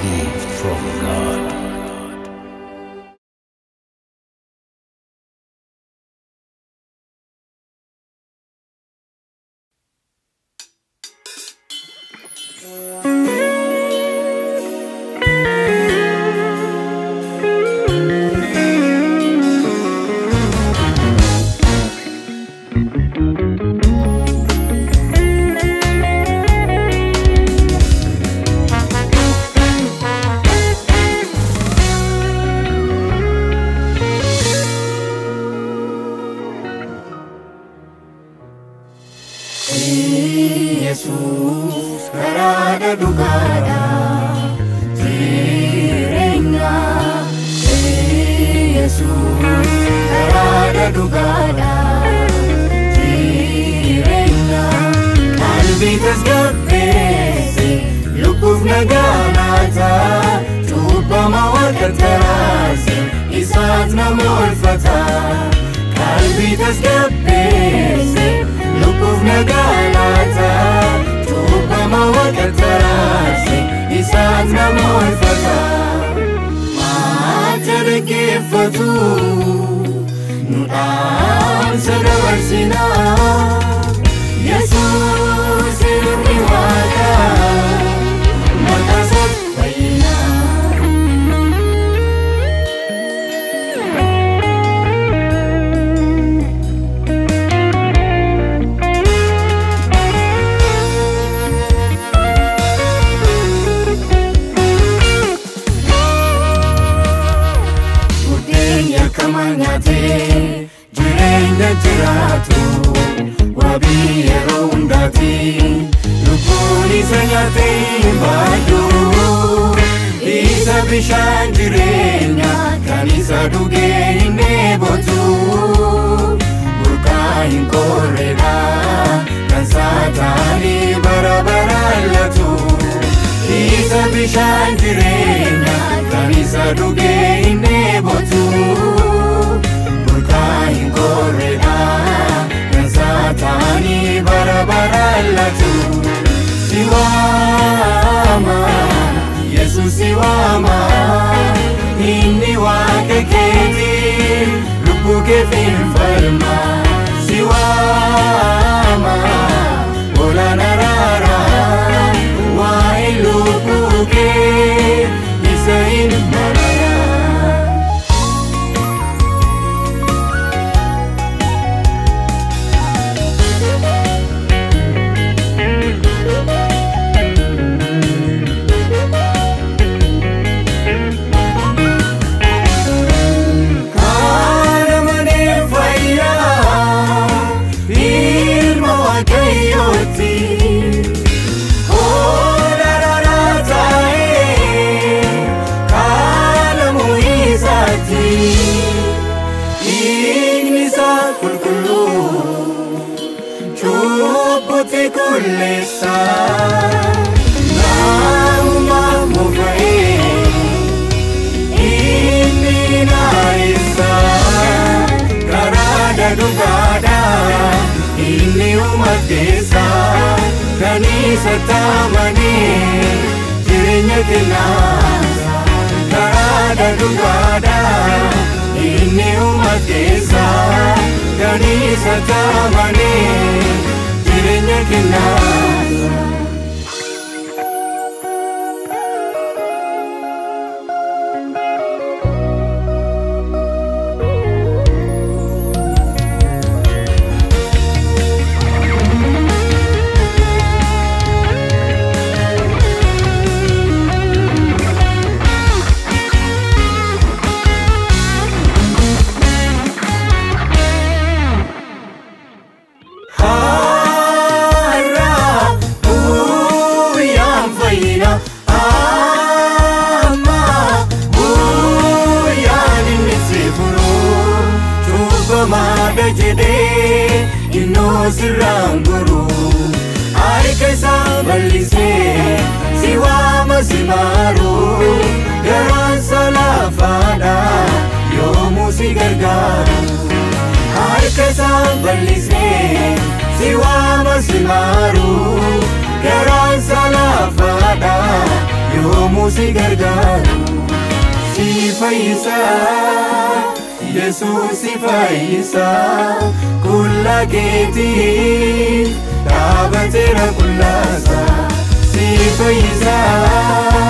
Gift from God. Yesus karada dugada jireenya. Yesus karada dugada jireenya. Qalbii tasgabbeesse lubbuuf nagaa laata cuubbama waaqa taraase isaat nama oolfata. Qalbii tasgabbeesse lubbuuf nagaa laata cuubbama waaqa taraase isaat nama oolfata. Maata dhaggeeffatu nu dhaamsa dabarsinaa. Yesuus ilmi Waaqaa maqaa isaatti fayyinaa. Buddeen yakkamaa nyaatee jireenya jiraatu wabii yeroo hundaati. Lubbuun isa nyaatee hin baadu. Isa bishaan jireenya kan isa dhugee hin dheebotu. Burqaa hin qorreedha kan saataanii bara baraan latu. Isa bishaan jireenya kan isa dhugee hin dheebotu. Burqaa hin qorreedha kan saataanii bara baraan latu. Si waama Yesuus si waama inni waaqa keetii lubbuu keef hin falma. Si waama hoolaan araara waa'ee lubbuu kee isa hin marara. Kana malee fayyaa ilma Waaqayyooti. Hoolaa raaraa taa'ee kaalamuu isaati. Dhiigni isaa qulqulluu cubbuutti qulleessa. Namummaa moofa'ee inni naayessa. Karaa dhugaadha inni uumateessa. Kan isa taamanii jireenya kennaasa. Karaa dhugaadha inni uumateessa. Kan isa taamanii jireenya kennaasa. Har'a guyyaan fayyina amma guyyaan inni si furu cuubbamaadha jedhee innoo sirraan goru harka isaa bal'isee si waama si maaru garaan isaa laafaadha yoomuu si Bal'isee si waama si maaru, garaan isaa laafaadha yoomuu si gargaaru. Si fayyisaa, Yesuus si fayyisaa, qullaa keetiif dhaabateera qullaasaa. Si fayyisaa,